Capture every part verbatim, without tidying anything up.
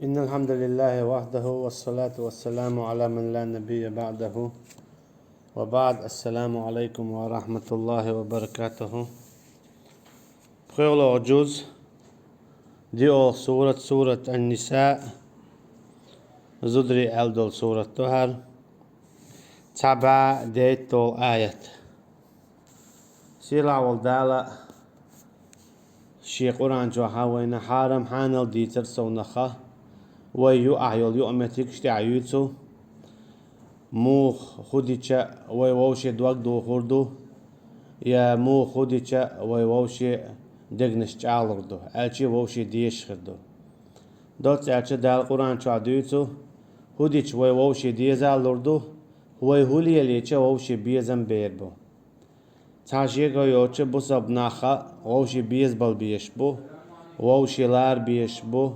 إن الحمد لله وحده والصلاة والسلام على من لا نبي بعده وبعد. السلام عليكم ورحمة الله وبركاته. ПхоьалгӀа жуз, диъалгӀа сурат, сурат Ан-Ниса, зударий аьлла долу сурат ду хӀара. Цхьа бӀе дейтталгӀа аят. Сийлахь волу Дала Шен Къуръан чохь вайна хьарам хьанал дийцар совнаха, вай юкъахь йолу юкъаметтигаш тӀехь юьйцу, муха хӀу дича вай вовше дог дохур ду, я муха хӀу дича вай вовше дегнаш чӀагӀлур ду, аьлча вовше дезаш хир ду. Доцца аьлча Дала Къуръан чохь дуьйцу, хӀу дича вай вовше дезалур ду, вай хӀу лелийча вовше безам бер бу. Цхьа шеко йоцучу бусалба наха вовше безабала безаш бу, вовше лара безаш бу,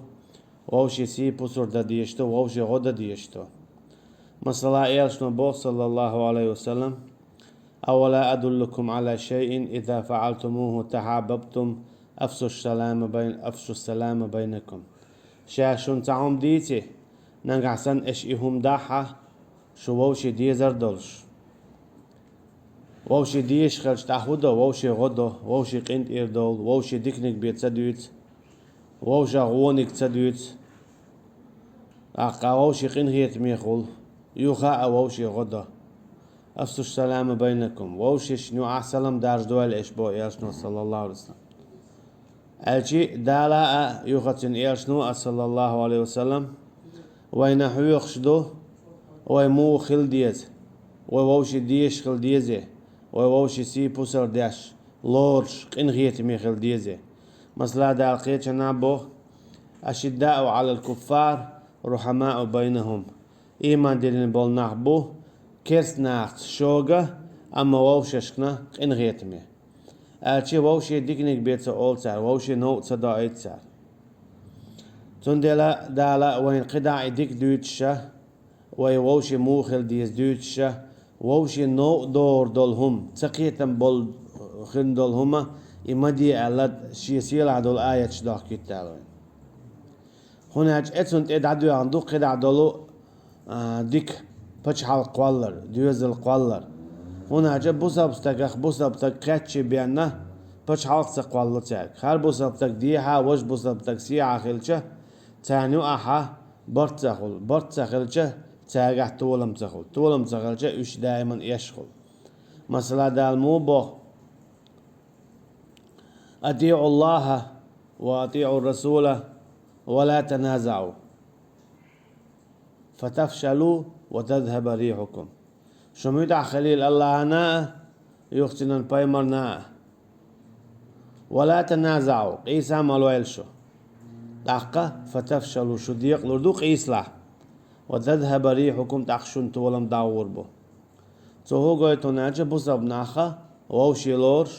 вовше сий пусар дан дезаш ду, вовше гӀо дан дезаш ду. Масала, Элчано боху, саллаллаху Ӏалайхи ва саллам: «أولا أدلكم على شيء إذا فعلتموه تحاببتم، أفشوا السلام بين، أفشوا السلام بينكم». Ша шуна цхьа хӀума дийций, нагахь санна аша и хӀума дахь, шу вовше дезар долуш. Вовше дезаш хилча тӀаккха хӀу до, вовше гӀо до, вовше къинтӀера довла, вовше диканиг бен ца дуьйцу, вовшах вониг ца дуьйцу. ТӀаккха вовше къинхетаме хуьлу, юха а вовше гӀо до. «أفشوا السلام بينكم». Вовшашна юкъахь салам даржадойла аша, боху Элчано, саллаллаху Ӏалайхи ва саллам. Аьлча Дала а, юха цуьнан Элчано а, саллаллаху Ӏалайхи ва саллам, вайна хьоьхуш ду, вай муха хила деза, вай вовше дезаш хила дезий, вай вовше сий пусар деш, лоруш, къинхетаме хила дезий. Масала, Дала кхечанхьа боху: «أشداء على الكفار رحماء بينهم». Ийман диллина болу нах бу керста нахаца шога, амма вовшашкахь къинхетаме. Аьлча вовше диканиг бен ца олу цара, вовше новкъа ца доуьйту цара. Цундела Дала вайна кхидӀа и дика дуьйцуша, вай вовше муха хила деза дуьйцуша, вовше новкъа догӀур долу хӀума, ца кхетам болу хир долу хӀума, и ма де аьлла, шен сийлахь долу аяташ дохкуьйту Дала вайна. ХӀунда аьлча оцунна тӀе дӀадоьгӀна ду кхидӀа долу, а, дика, пачхьалкх кхоллар, доьзал кхоллар. ХӀунда аьлча бусалба стагах бусалба стаг кхеччий бен пачхьалкх ца кхолло цаьрга. ХӀара бусалба стаг дехьа, важа бусалба стаг сехьа хилча, царна юкъахь барт ца хуьлу, барт ца хилча, цаьргахь толам ца хуьлу, толам ца хилча, уьш даиман эшна хуьлу. Масала, Дала муха боху: «أطيعوا الله وأطيعوا الرسول ولا تنازعوا فتفشلوا وتذهب ريحكم». Шу муьтӀахь хилийла АллахӀана а, юха цуьнан пайхамарна а. «ولا تنازعوا», къийса ма лойла шу. ТӀаккха «فتفشلوا», шу декъалур ду къийсалахь. «وتذهب ريحكم», тӀаккха шун толам дӀагӀур бу. Цо хӀу гойту аьлча, бусалба наха вовше лоруш,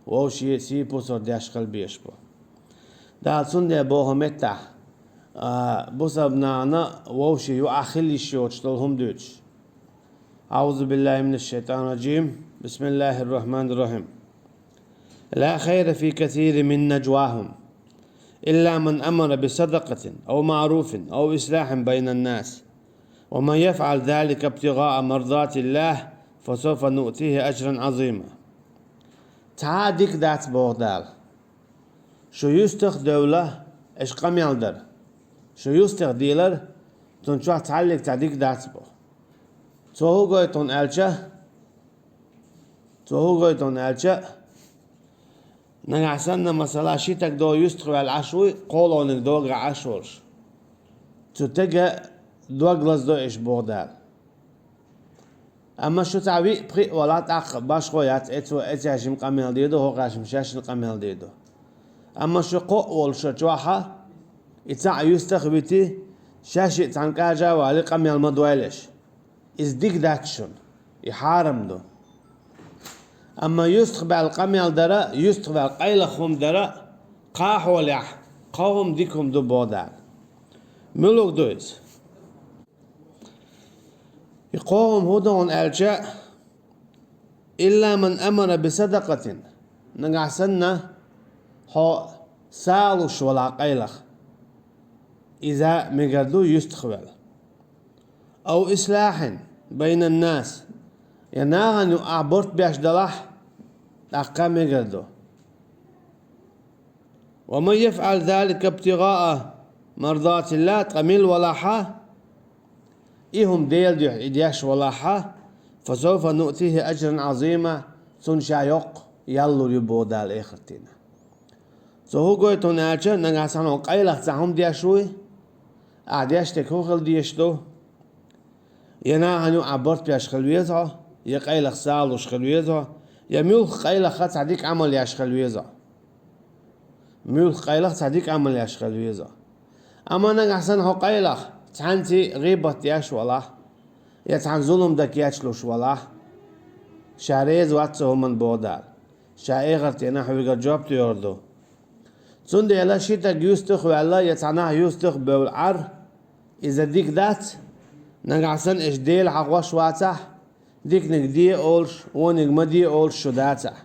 вовше сий пусар деш хила безаш бу. Дала цундела боху меттахь, а, бусалба нахана вовше юкъахь хила йиш йоцуш долу хӀума дуьйцуш. أعوذ بالله من الشيطان الرجيم. بسم الله الرحمن الرحيم. «لا خير في كثير من نجواهم إلا من أمر بصدقة أو معروف أو إصلاح بين الناس ومن يفعل ذلك ابتغاء مرضات الله فسوف نؤتيه أجرا عظيما». Цхьа а дика дац, боху Дала. Шу юьстах девлла, аша къамел дара. Шу юьстах дийлар, цунна чохь цхьаьллиг цхьа дика дац, боху. Цо хӀу гойту аьлча, цо хӀу гойту аьлча, нагахь санна, масала, ши стаг догӀу юьстах ваьлла Ӏаш вуй, кхоалгӀаниг догӀу Ӏаш волуш. Цу стеган дог лаздо аша, боху Дала. Амма шу цхьа виъ-пхиъ валахь, тӀаккха башхо яц, эцо эцаьшна къамел дийр ду, хӀокхаьшна шаьшна къамел дийр ду. Амма шу кхоъ волуш чохь, и цхьаъ юьстах вити, шаьшшиъ цхьаьна кӀажа а валий, къамел ма дойла аша. Иза дика дац шуна, и хьарам ду. Амма юьстах баьлла къамел дара, юьстах баьлла къайлаха хӀума дара, кхахьолехь, кхо хӀума дика хӀума ду, боху Дала. Муьлуг ду иза? И кхо хӀума хӀу ду аьлча, «إلا من أمر بصدقة», нагахь санна, хьо сагӀа луш валахь къайлаха. Иза мегар ду юьстахвала. أو إصلاح بين الناس. Я нахана юкъахь барт беш далахь, тӀаккха мегар ду. ومن يفعل ذلك ابتغاء مرضات الله, ткъа мила валахь, и хӀума Делан дуьхьа и деш валахь, فسوف نؤتيه أجرا عظيما, цунна ша йоккха ял лур ю боху Дала эхартина. Цо хӀун гойту хьуна аьлча, нагахь санна хьо къайлаха цхьа хӀума деш вуй, ахь деш дерг хӀун хила дезаш ду? Я нахана юкъахь барт беш хила веза хьо, я къайлаха сагӀа луш хила веза хьо, я муьлхха къайлаха цхьа дика Ӏамал еш хила веза хьо. Муьлхха къайлаха цхьа дика Ӏамал еш хила веза хьо. Амма нагахь санна хьо къайлаха цхьаьнца гӀийбат деш валахь, я цхьанна зулам дан кечлуш валахь, ша реза вац цу хӀуманна боху Дала. Ша эхартина хьоьгара жоп лур ду. Цундела ши стаг юьстах а ваьлла, я цхьа нах юьстах а бевлла Ӏар, иза дика дац, нагахь санна аш Дела хьахош вацахь, диканиг де олуш, вониг ма де олуш шу дацахь.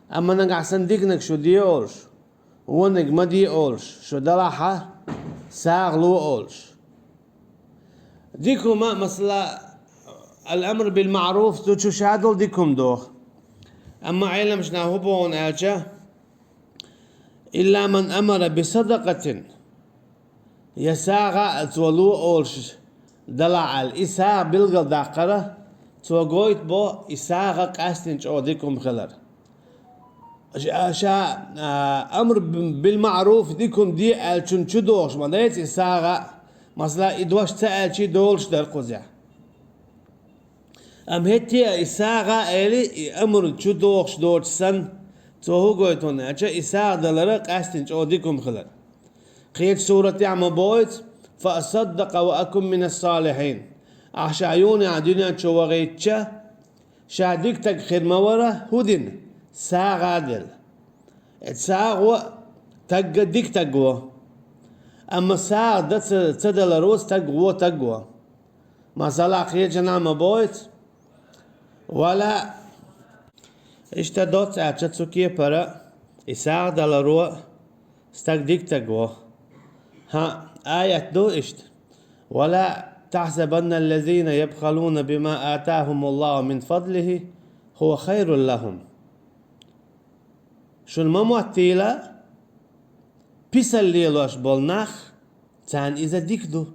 Амма нагахь санна диканиг шу де олуш, вониг ма де олуш шу далахь, сагӀа ло олуш. Дика хӀума, масала, الأمر بالمعروف, цу чу ша долу дика хӀума доху. Амма Ӏеламнаха хӀун боху аьлча, إلا من أمر بصدقة, я сагӀа а цо ло олуш далахь аьлла, и сагӀа билгалдаккхара, цо гойту боху и сагӀа къаьстина чӀогӀа дика хӀума хилар. Ша, ша, а, амр б-, бил маъруф, дика хӀума де аьллачун чу дохуш ма дайца и сагӀа, масала, и дош ца аьлчий долуш дара кхузахь. Амма хӀетте а и сагӀа а эли, и амр чу дохуш доцуш санна, цо хӀун гойту аьлча, и сагӀа далара къаьстина чӀогӀа дика хӀума хилар. Кхечу суратехь ма бойту: «Фа асаддакъа ва акун минас салихьин». Ахьа ша юна дуьнен чу вахийтча, ша дика таг хир ма вара, хӀун дина? СагӀа а делла. Эцу сагӀо тагга дика таг во. Амма сагӀа дан ца, ца даларо стаг во таг во. Масала, кхечанхьа ма бойту. Вала. Иштта доцца аьлча цу кепара, и сагӀа даларо стаг дика таг во. ХӀаъ, аят ду иштта: «Ва ла тахьсабанна аллазина ябхалуна бима атахумуллаху мин фадлихи хува хайрул лахум». Шуна ма моттийла, писал лелош болу нах, царна иза дика ду.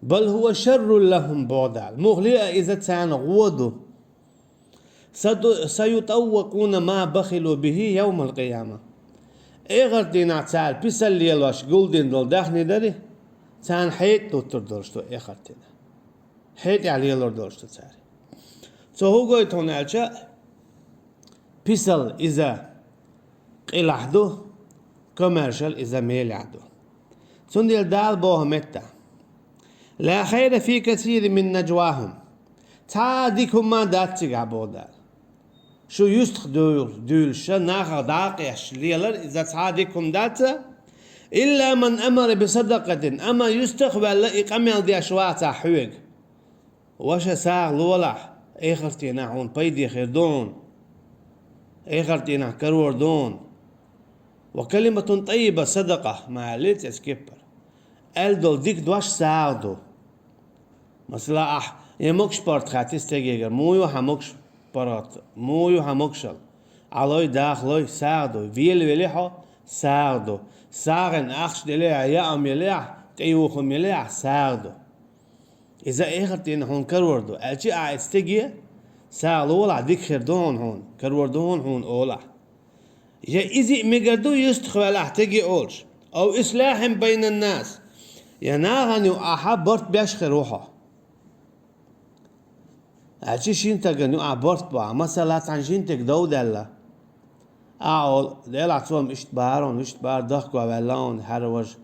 «Бал хува шаррул лахум», боху Дала. Муххале а иза царна гӀо ду. «Саду-, саютаввакъуна ма бахилу бихи явмал къияма». Эхарт дийнахь цара писал лелош гулдина долу даьхни дарий, царна хьетӀа дуттур долуш ду эхарт дийнахь. ХьетӀехь лелор долуш ду цара. Цо хӀун гойту хьуна аьлча, писал иза къилахь ду, комаьршал иза мелехь ду. Цундела Дала боху метта: «Ла хайра фи касирин мин нажвахум». Цхьа а дика хӀума дац цигахь, боху Дала. Шу юьстах дуьйлуш, дуьйлуш, ша нахах дӀа а къеш лелар, иза цхьа а дика хӀума дац, «илла ман амара би садакъатин», амма юьстах а ваьлла, и къамел деш вацахь хьоьга. Ваша, сагӀа лолахь, эхарт дийнахь хьуна пайде хир ду хьуна. Эхарт дийнахь карор ду хьуна. «Ва калиматун таййиба садакъа», ма аьллий цецкиппара. Аьлла долу дика дош сагӀа ду. Масала, ахь я могуш паргӀат хаттий стегегара, муха ю хьан могуш паргӀат, муха ю хьан могушалла? Ӏалой, дахалой, сагӀа ду. Велавели хьо, сагӀа ду. СагӀина ахча делехь, яам елехь, тӀеюхам елехь, сагӀа ду. Иза эхарт дийнахь хьуна карор ду. Аьлча а, и стеге сагӀа лолахь, дика хир ду хьуна, хьуна, карор ду хьуна, хьуна олахь. Я иза а мегар ду юьстах ваьлла ахь стеге олуш. Ау ислахьин байнан нас. Я нахана юкъахь барт беш хир ву хьо. Аьлча шина стагана юкъахь барт бу ахь. Масала, цхьана шина стаг дов даьлла. Ахьа олу: «Делахь, цо-м иштта бара хьуна, иштта бара, дохко ваьлла хьуна хӀара важа».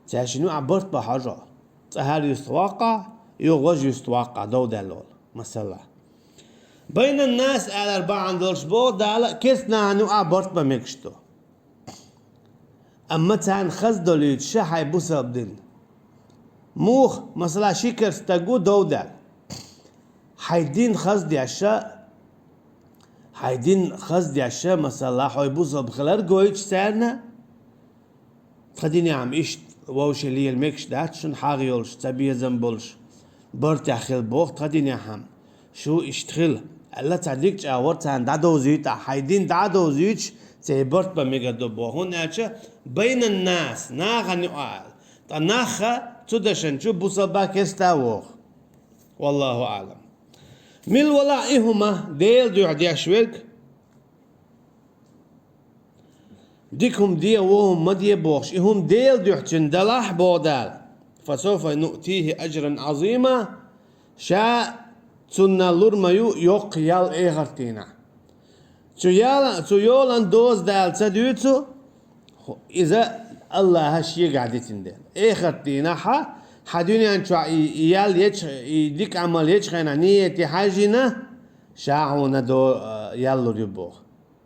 Цаьршинна юкъахь барт бан хьожа хьо. Цкъа хӀара юьстах ваккха, юха важа юьстах ваккха, дов даьлла волу, масала. Байнан нас алар бахьана долуш боху Дала, керста нахана юкъахь барт бан мегаш ду. Амма царна хаза долуьйтуш ша хьайн бусалба дин. Муха, масала, ши керста стаг ву дов даьлла. Хьайн дин хаза деш ша, хьайн дин хаза деш ша, масала, хьо бусалба хилар гойтуш царна, тхан динехь-м иштта, вовшех лела мегаш дац шуна хьагӀ йолуш, цабезам болуш, бартехь хила боху тхан динехь-м. Шу иштта хила, аьлла, цхьа дика чӀагӀо царна дӀадовзуьйту ахь, хьайн дин дӀа а довзуьйтуш, церан барт бан мегар ду боху, хӀунда аьлча, байнан-нас, нахана юкъахь аьлла. Ткъа нах а цу дашна чу бусалба, керста а вогӀу. Валлаху аӀлам. Мила валахь и хӀума Делан дуьхьа деш верг, дика хӀума де, вон хӀума ма де бохуш, и хӀума Делан дуьхьа цуьнан далахь, боху Дала, фасавфа нуътихи ажран Ӏазима, ша цунна лур ма ю йоккха ял эхартийнахь. Цу яла-, цу йолан доза Дала ца дуьйцу, иза Аллаха шегахь дитина дела. Эхартдийнахь хьан дуьнен чохь и, и ял ечу, и дика Ӏамал ечу хенахь нийяте хьаьжжина, ша хьуна до-, ял лур ю боху.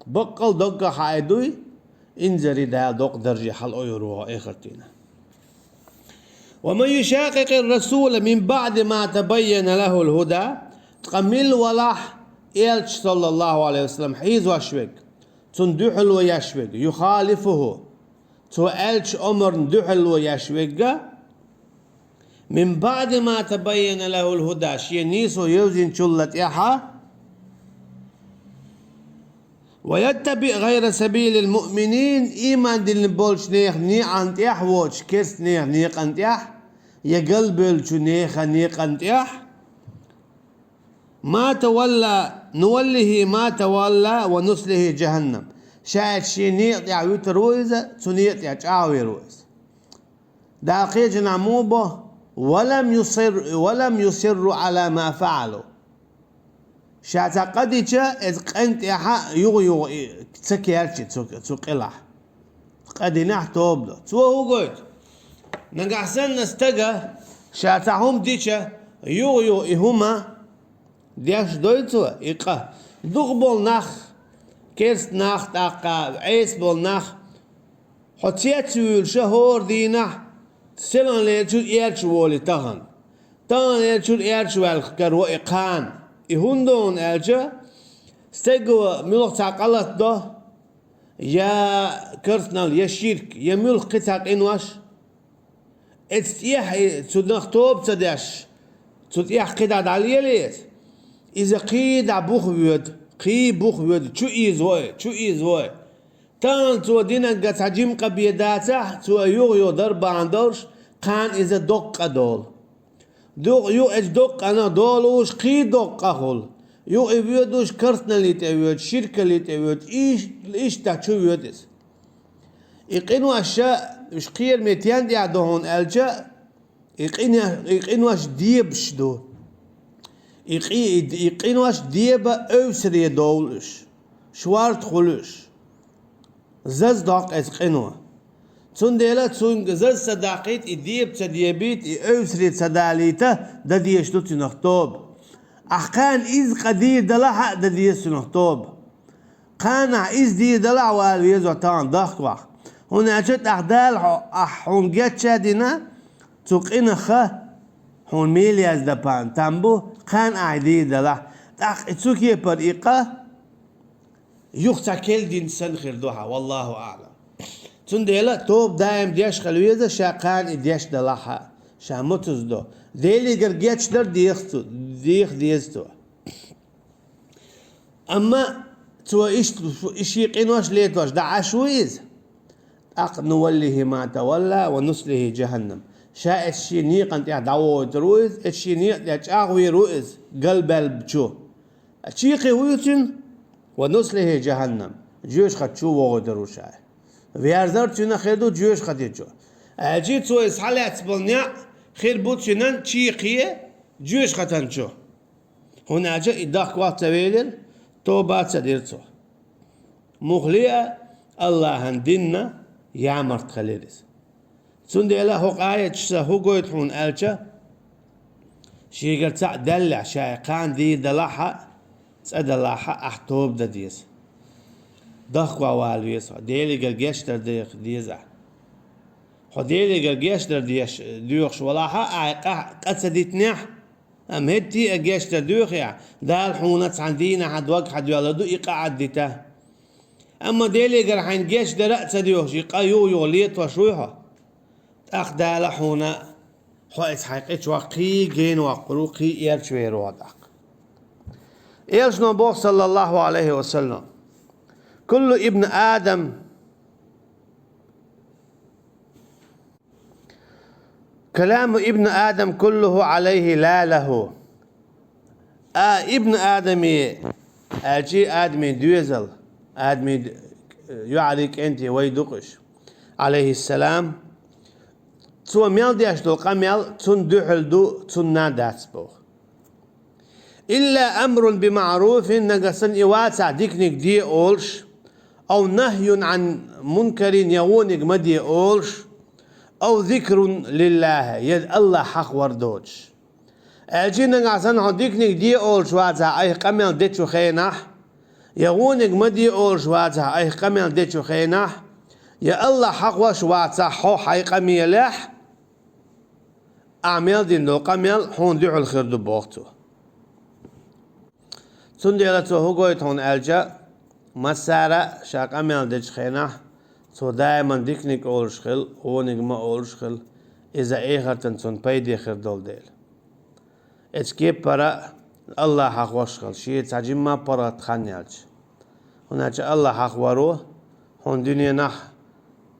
Баккъал доггах хьан дуй, инзаре Дала докъа дарже хьала ойур ву хьо эхартдийнахь. ومن يشاقق الرسول من بعد ما تبين له الهدى, ткъа мила валахь Элча, саллаллаху Ӏалайхи ва саллам, хьийзош верг, цунна дуьхьало еш верг, يخالفه, цо аьллачу омарна дуьхьало еш верг, من بعد ما تبين له الهدى, шен нийсо евзинчул тӀаьхьа, ويتبع غير سبيل المؤمنين, ийман диллина болчу нехан некъан тӀехь а воцуш, керста нехан некъан тӀехь а, я галбевллачу нехан некъан тӀехь а, ما تولى نوله ما تولى ونصله جهنم. Ша шен некъа тӀехь вуьтур ву иза, цу некъа тӀехь чӀагӀвер ву иза. Дала кхечанхьа муха бо: ولم يصر، ولم يصروا على ما فعلوا. Ша цхьа къа дича, иза къина тӀехь а юха-юха и ца керчи цу, цу къилахь. Къа динехь тоба до. Цо хӀун гойту? Нагахь санна стага ша цхьа хӀума дича, юха-юха и хӀума деш дой цо, и къа. Дукха болу нах, керста нах, тӀаккха Ӏеса болу нах, хьо цецвуьйлуш а хӀора дийнахь, селхана лерчуьра эрча волий тахана. Тахана лерчуьра эрча ваьлларг каро и кхана. И хӀунда ду аьлча, стеган муьлхха цхьа къа латадо, я керстанал, я ширк, я муьлхха кхин цхьа къинош, эцу тӀехь и цунах тоба ца деш, цу тӀехь кхидӀа дӀалелийта, иза кхидӀа бух воьду, кхин бух воьду, чу ийза вой, чу ийза вой. Тахана цо динарг цхьа жима къа бен дацахь, цо юха-юха дар бахьана долуш, кхана иза доккха къа долу. Ду-, юха эцу доккха къанах долуш, кхин доккха къа хуьлу. Юха и воьдуш керстаналлин тӀе воьду, ширкаллин тӀе воьду, иш-, иштта чу воьду иза. И къинош ша, уьш кхераме тен тӀехь ду хьуна аьлча, и къине-, и къинош дебаш ду. И къи-, и, и къинош деба эвсаре довлу уьш, шорта хуьлу уьш. Заз доккху эцу къино. Цундела цуьнга заз ца даккхийта, и деба ца дебийта, и эвсаре ца далийта, дан дезаш ду цуьнах тоба. Ахь кхана изза къа дийр далахь а, дан деза цуьнах тоба. Кхана ахь изза дийр далахь а, вала веза тахана дахкавахь. ХӀунда аьлча тӀаккха Дала хьо-, ахь хьуна гечдина, цу къинах хьуна мел яздан пан там бу, кхана ахь дийр далахь. ТӀаккха и цу кепара и къа юха цхьа кел динча санна хир ду хьан, валлаху аӀлам. Цундела тоба даим деш хила веза, ша кхана и деш далахь а, ша муцаза до. Делигара гечдар деха цо, деха деза цо. Амма цо иштта, и шен къинош летош дӀа Ӏаш ву иза. ТӀаккха نوله ما تولى ونصله جهنم. Ша эцу шен некъан тӀехь дӀавохуьйтур ву иза, эцу шен некъа тӀехь чӀагӀвийр ву иза, галбаьллачу. Чекхе хӀун ю цуьнан? ونصله جهنم. Жоьжахати чу вохуьйтур ву ша. Верзар цуьнан хир ду жоьжахати чу. Аьлча цо иза схьалаьцна болу некъ хир бу цуьнан чекхе жоьжахатан чу. ХӀунда аьлча и дахкавахь ца велира, тоба а ца дира цо. Муххале а Аллахьан динна ямарта хилира иза. Цундела хӀокху аяташа хӀун гойту хьуна аьлча, шегара цхьаъ даьллехь, ша кхана дийр далахь а, цӀа далахь а, ахь тоба дан деза. Дахкавала веза хьо, Делигара гечдар деха деза ахь. Хьо Делигара гечдар деш, доьхуш валахь а, ахь къа, къа ца дитинехь, амма хӀетте а гечдар доьхехь, Дала хьуна цхьана дийнахьа дог хьан доьлла ду и къа Ӏаддита. Амма Делигара хьайна гечдар а ца доьхуш, и къа юха-юха летош вуй хьо. ТӀаккха Дала хьуна, хьо иза хьайн къечохь кхий гена ваккхар ву, кхий эрча вер ву хьо тӀаккха. Элчано боху, саллаллаху Ӏалайхи ва саллам: «Куллу ибн Адам, каламу ибн Адам куллуху Ӏалайхи ла лаху». А ибн Адаме, аьлчи Адаме доьзал, Адаме д-, юьхьарий кӀентий вай ду-кх уьш, Ӏалайхиссалам, цо мел деш долу къамел цунна дуьхьал ду, цунна дац боху. «Илла амрун би маъруфин», нагахь санна и вацахь диканиг де олуш, «ав нахьюн Ӏан мункарин», я вониг ма де олуш, «ав зикрун лиллахи», я Аллахь хьахавар доцуш. Аьлчи нагахь санна хьо диканиг де олуш вацахь айхьа къамел дечу хенахь, я вониг ма де олуш вацахь айхьа къамел дечу хенахь, я Аллахь хьахош вацахь хьо хьайн къамелехь, ахь мел дина долу къамел хьуна дуьхьал хир ду боху цо. Цундела цо хӀун гойту хьуна аьлча, массара а ша къамел дечу хенахь, цо даиман диканиг олуш хила, вониг ма олуш хила, иза эхартан цунна пайде хир долу дела. Эцу кепара Аллахь хьахош хила, шеца цхьа жимма паргӀат хан яьлча. ХӀунда аьлча Аллахь хьахавар ву, хьуна дуьненахь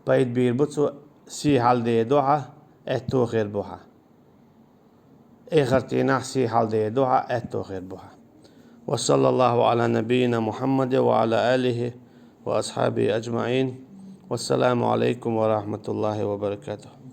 пайда бийр бу цо, сий хьалдер ду хьан, аьтто хир бу хьан. Эхартан дийнахь сий хьалдер ду хьан, аьтто хир бу хьан. Ва саллаллаху Ӏала набийина Мухьаммадин ва Ӏала алихи ва асхьабихи аджмаӀин. Вассаламу Ӏалайкум ва рахьматуллахи ва баракатуху.